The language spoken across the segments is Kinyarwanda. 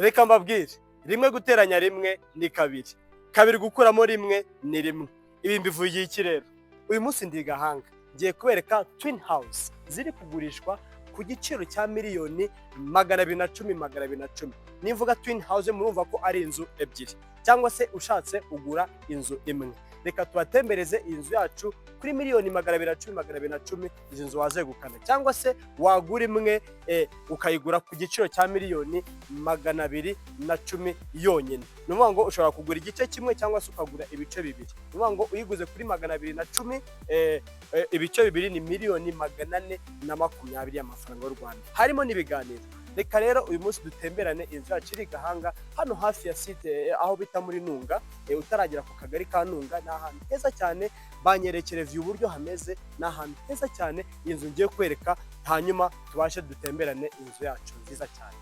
Reka mbabwire, rimwe guteranya rimwe ni kabiri, kabiri gukuramo rimwe ni rimwe. Ibi mbivugiye iki rero? Uyu munsi ndi i Gahanga, ngiye kubereka twin house ziri kugurishwa ku giciro cya miliyoni 210, 210. Nimvuga twin house murumva ko ari inzu ebyiri, cyangwa se ushatse ugura inzu imwe. Reka tubatembereze iyi nzu yacu kuri miliyoni 210, 210. Izi nzu wazegukana, cyangwa se wagura imwe ukayigura ku giciro cya miliyoni 210 yonyine. Ni ukuvuga ngo ushobora kugura igice kimwe cyangwa se ukagura ibice bibiri. Ni ukuvuga ngo uyiguze kuri 210, ibice bibiri ni miliyoni 420 y'amafaranga y'u Rwanda, harimo n'ibiganiro. Reka rero uyu munsi dutemberane inzu yacu iri i Gahanga, hano hafi ya site, aho bita muri Ntunga, utaragera ku kagari ka Ntunga. Ni ahantu heza cyane, banyerekere view uburyo hameze. Ni ahantu heza cyane. Iyi nzu ngiye kwereka, hanyuma tubashe dutemberane inzu yacu nziza cyane.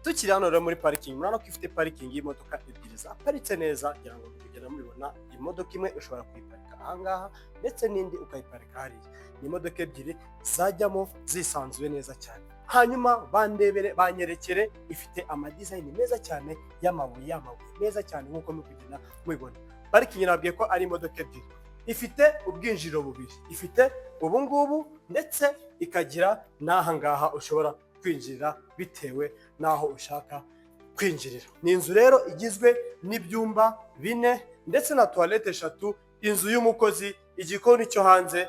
Tukiri hano rero muri parikingi, murabona ko ifite parikingi y'imodoka ebyiri zaparitse neza. Ngira ngo kugenda mubibona, imodoka imwe ushobora kuyiparika ahangaha ndetse n'indi ukayiparika hariya. Ni imodoka ebyiri zajyamo zisanzuye neza cyane. Hanyuma bandebere, banyerekere, ifite ama design meza cyane y'amabuye, y'amabuye meza cyane nk'uko muri kugenda mubibona. Parikingi nabwiye ko ari imodoka ebyiri. Ifite ubwinjiriro bubiri, ifite ubungubu ndetse ikagira n'aha ngaha ushobora kwinjirira bitewe n'aho ushaka kwinjirira. Ni inzu rero igizwe n'ibyumba bine ndetse na toilette eshatu, inzu y'umukozi, igikoni cyo hanze.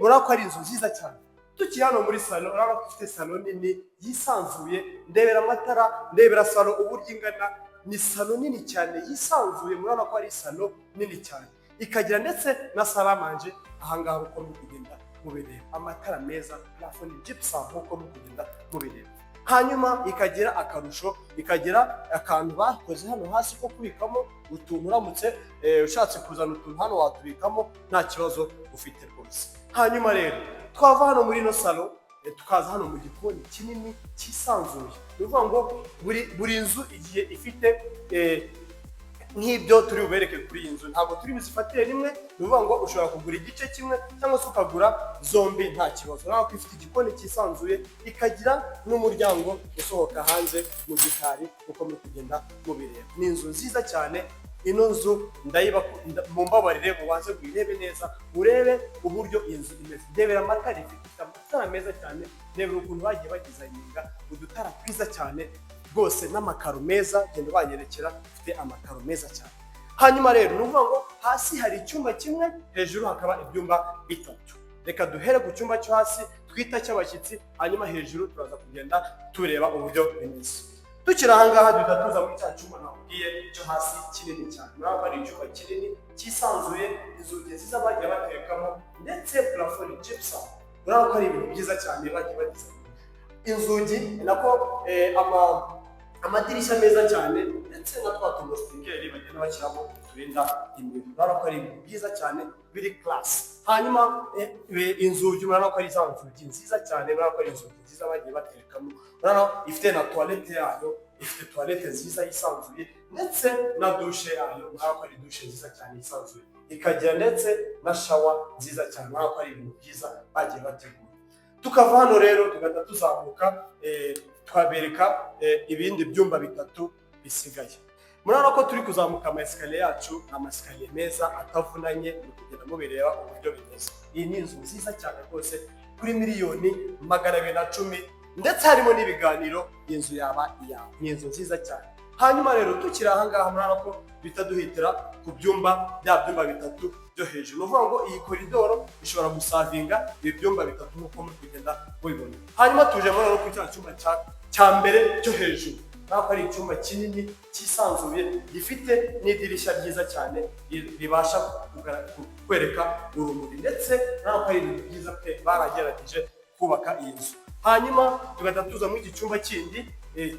Murabona ko ari inzu nziza cyane. Tukiri hano muri salo, urabona ko ifite salo nini yisanzuye. Ndebera amatara, ndebera salo uburyo ingana. Ni salo nini cyane yisanzuye, murabona ko ari salo nini cyane, ikagira ndetse na salle à manger ahangaha uko muri kugenda mubireba. Amatara meza, plafond gypsum nk'uko muri kugenda mubireba. Hanyuma ikagira akarusho, ikagira akantu bakoze hano hasi ko kubikamo utuntu. Uramutse ushatse kuzana utuntu hano watubikamo, nta kibazo ufite rwose. Hanyuma rero twava hano muri ino salo, tukaza hano mu gikoni kinini cyisanzuye. Ni ukuvuga ngo buri nzu igiye ifite nk'ibyo turi bubereke kuri iyi nzu, ntabwo turi buzifatire rimwe. Ni ukuvuga ngo ushobora kugura igice kimwe cyangwa se ukagura zombi nta kibazo. Urabona ko ifite igikoni cyisanzuye, ikagira n'umuryango usohoka hanze mu gikari uko muri kugenda mubireba. Ni inzu nziza cyane. Ino nzu ndayiba, mumbabarire mubanze muyirebe neza, urebe uburyo iyi nzu imeze. Ndebera amatara ifite, ifite amatara meza cyane. Ndebera ukuntu bagiye badesigninga udutara twiza cyane rwose n'amakaro meza. Genda banyerekera, ifite amakaro meza cyane. Hanyuma rero ni ukuvuga ngo hasi hari icyumba kimwe, hejuru hakaba ibyumba bitatu. Reka duhere ku cyumba cyo hasi twita cy'abashyitsi, hanyuma hejuru turaza kugenda tureba uburyo bimeze. Tukiri ahangaha duhita tuza muri cya cyumba nakubwiye cyo hasi kinini cyane. Murabona ko ari icyumba kinini cyisanzuye, inzugi nziza bagiye batekamo, ndetse plafond gypsum. Urabona ko ari ibintu byiza cyane bagiye bagize inzugi, nako amadirishya meza cyane, ndetse na twa tu moustiquaire bagenda bashyiramo turinda imibu. Urabona ko ari ibintu byiza cyane biri class. Hanyuma inzugi urabona ko ari za nzugi nziza cyane, urabona ko ari inzugi nziza bagiye baterekamo. Urabona ifite na toilette yayo, ifite toilette nziza yisanzuye ndetse na douche yayo. Urabona ko ari douche nziza cyane yisanzuye, ikagira ndetse na shower nziza cyane. Urabona ko ari ibintu byiza bagiye bategura. Tukava hano rero tugahita tuzamuka, tukabereka ibindi byumba bitatu bisigaye. Murabona ko turi kuzamuka ama escalier yacu, ni ama escalier meza atavunanye, muri kugenda mubireba uburyo bimeze. Iyi ni inzu nziza cyane rwose kuri miliyoni 210, ndetse harimo n'ibiganiro, iyi nzu yaba iyawe. Ni inzu nziza cyane. Hanyuma rero tukiri aha ngaha, murabona ko duhita duhitira ku byumba, bya byumba bitatu byo hejuru. Ni ukuvuga ngo iyi koridoro ishobora guservinga ibi byumba bitatu nk'uko muri kugenda mubibona. Hanyuma tuje muri kuri cya cyumba cya mbere cyo hejuru. Urabona ko ari icyumba kinini cyisanzuye, gifite n'idirishya ryiza cyane ribasha kwereka urumuri, ndetse urabona ko ari ibintu byiza pe, baragerageje kubaka iyi nzu. Hanyuma tugahita tuza muri iki cyumba kindi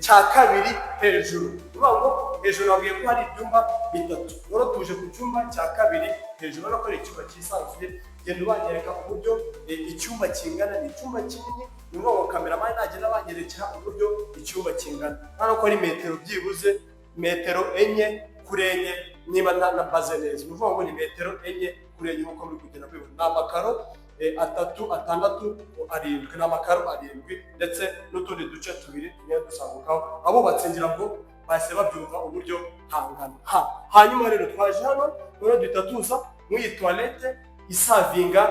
cya kabiri hejuru. Ni ukuvuga ngo hejuru nabwiye ko hari ibyumba bitatu, rero tuje ku cyumba cya kabiri hejuru. Urabona ko ari icyumba cyisanzuye. Genda ubanyereka uburyo icyumba kingana. Ni icyumba kinini. Ni ukuvuga ngo cameraman nagenda banyerekera uburyo icyumba kingana. Urabona ko ari metero byibuze metero 4 kuri 4, niba ntabaze neza. Ni ukuvuga ngo ni metero 4 kuri 4 nk'uko muri kugenda mubibona. Ni amakaro atatu, atandatu, arindwi. Ni amakaro arindwi ndetse n'utundi duce tubiri tugenda dusangukaho. Abubatse ngira ngo bahise babyumva uburyo hangana ha. Hanyuma rero twaje hano noneho duhita tuza muri iyi toilette iservinga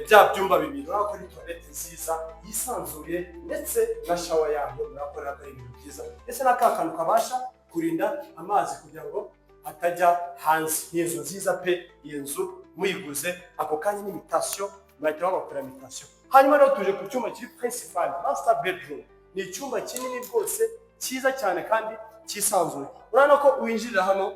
bya byumba bibiri. Urabona ko ari toilette nziza yisanzuye, ndetse na shower yayo murakorera ko ari ibintu byiza, ndetse na ka kantu kabasha kurinda amazi kugira ngo atajya hanze. Ni inzu nziza pe. Iyi nzu muyiguze ako kanya ni mutation, bahita babakorera mutation. Hanyuma rero tuje ku cyumba kiri principal, master bedroom. Ni icyumba kinini rwose, cyiza cyane kandi cyisanzuye. Urabona ko winjirira hano,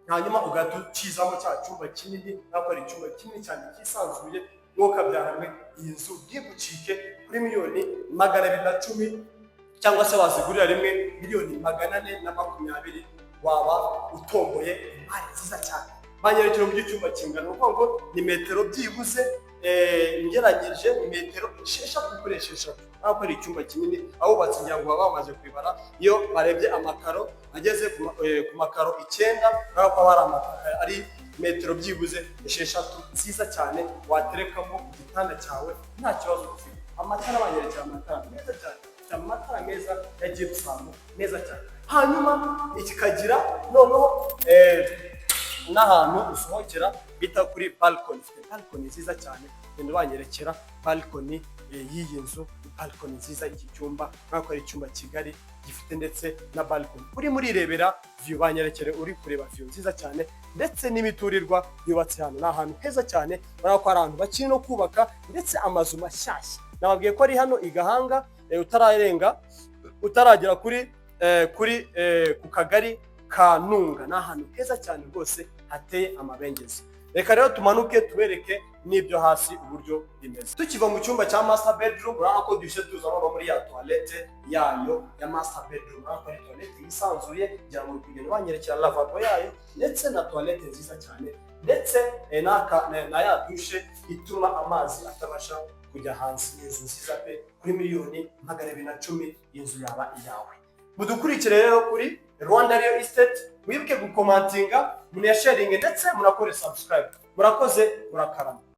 hanyuma ugahita ukizamo cya cyumba kinini. Ntabwo ari icyumba kinini cyane cyisanzuye nk'uko byahamwe. Iyi nzu ntigucike kuri miliyoni 210, cyangwa se wazigurira rimwe miliyoni 420, waba utomboye imari nziza cyane. Banyerekera uburyo icyumba kingana. Ni ukuvuga ngo ni metero byibuze, ngeranyije ni metero 6 kuri 6. Urabona ko ari icyumba kinini. Abubatsi ngira ngo baba bamaze kubibara. Iyo barebye amakaro ageze ku makaro 9, urabona ko aba ari metero byibuze 6 nziza cyane, waterekamo igitanda cyawe nta kibazo ufite. Amatara, banyerekera amatara meza cyane. Ifite amatara meza ya gypsum, meza cyane. Hanyuma kikagira noneho n'ahantu usohokera bita kuri balcony. Ifite balcony nziza cyane. Genda banyerekera balcony y'iyi nzu. Balcony nziza. Iki cyumba urabona ko ari icyumba kigari gifite ndetse na balcony. Urimo urirebera view, banyerekere uri kureba view nziza cyane, ndetse n'imiturirwa yubatse hano. Ni ahantu heza cyane. Urabona ko ari ahantu bakiri no kubaka, ndetse amazu mashyashya. Nababwiye ko ari hano i Gahanga, utararenga, utaragera kuri ku kagari ka Ntunga. Ni ahantu heza cyane rwose hateye amabengeza. Reka rero tumanuke tubereke n'ibyo hasi uburyo bimeze. Tukiva mu cyumba cya master bedroom, urabona ko duhise tuza noneho muri ya toilette yayo ya master bedroom. Urabona ko ari toilette yisanzuye. Ngira ngo uri kugenda banyerekera lavabo yayo, ndetse na toilette nziza cyane, ndetse na ya douche ituma amazi atabasha kujya hanze. Ni inzu nziza pe. Kuri miliyoni 210 inzu yaba iyawe. Mudukurikire rero kuri Rwanda Real Estate. Mwibuke gucommentinga, munasharinge, ndetse munakore subscribe. Murakoze, murakarama.